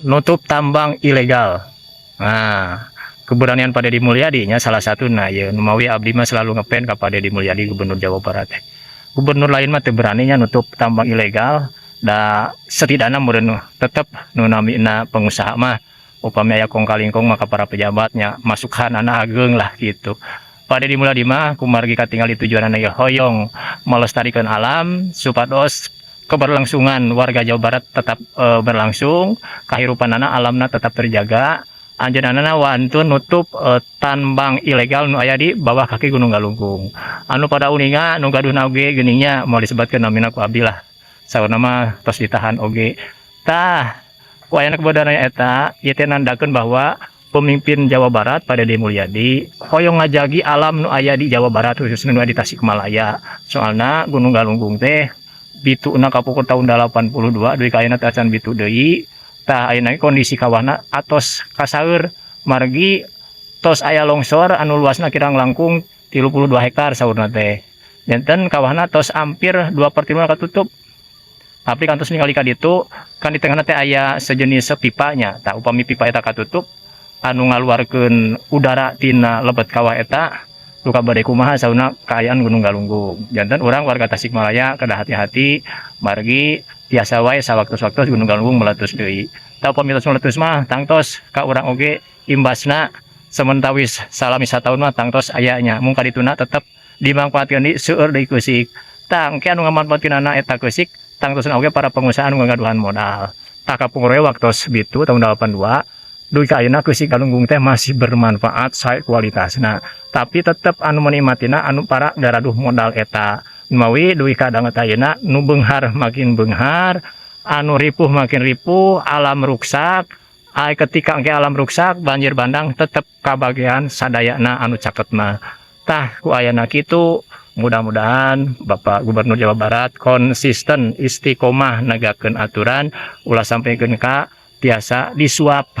Nutup tambang ilegal. Nah, keberanian Pak Dedi Mulyadi nya salah satu. Nah ya, mawi abdi mah selalu ngefan ka Pak Dedi Mulyadi, Gubernur Jawa Barat. Gubernur lain mah teu beraninya nutup tambang ilegal, da setidaknya meureun tetep nu namina pengusaha mah upami aya kong kalingkong maka para pejabatnya masukan anak ageng lah gitu. Pak Dedi Mulyadi mah kumargi katingali tujuanna ieu hoyong melestarikan alam supados keberlangsungan warga Jawa Barat tetap berlangsung, kahirupanana alamna tetap terjaga. Anjeunna wantun nutup tambang ilegal nu aya di bawah kaki Gunung Galunggung. Anu pada uninga, nu gaduhna oge geuningnya mau disebutkeun namina ku abdi lah, saurna mah tos ditahan oge. Tah, ku ayana kebenaran eta ieu teh nandakeun bahwa pemimpin Jawa Barat Pak Dedi Mulyadi hoyong ngajagi alam nu aya di Jawa Barat, khususnya nu aya di Tasikmalaya. Soalna Gunung Galunggung teh bituna kapungkur tahun 82 dugi ka ayeuna teh acan bitu deui. Tah, ayeuna kondisi kawahna atos kasaeur margi tos aya longsor anu luasna kirang langkung 32 hektar saurna teh. Janten kawahna tos hampir 2/3 katutup. Tapi kantos ningali ka ditu kan di tengahna teh aya sejenis pipanya. Tah, upami pipa eta katutup anu ngaluarkeun udara tina lebet kawah eta, luka bade kumaha saurna kaayaan Gunung Galunggung. Janten urang warga Tasikmalaya kedah hati-hati margi tiasa wae sawaktu-waktu Gunung Galunggung meletus deui. Tah, upami tos meletus mah tangtos ka urang oge imbasna sementawis salami sataun mah tangtos aya nya. Mung kadituna tetep dimanfaatkeun di seueur deui keusik. Tah, engke anu ngamanfaatkeunana eta keusik tangtosna oge para pengusaha anu ngagaduhan modal. Tah, kapungkur we waktos bitu tahun 82 dugi ka ayeuna keusik Galunggung teh masih bermanfaat, sae kualitasna. Tapi tetep anu menikmatina anu para garaduh modal eta. Mawi dugi ka danget ayeuna nu beunghar makin beunghar, anu ripuh makin ripuh, alam ruksak. Ai ketika engke alam ruksak, banjir bandang tetep kabagian sadayana anu caket mah. Tah, ku ayana kitu mudah-mudahan Bapak Gubernur Jawa Barat konsisten istiqomah negakeun aturan, ulah sampaikeun ka tiasa disuap.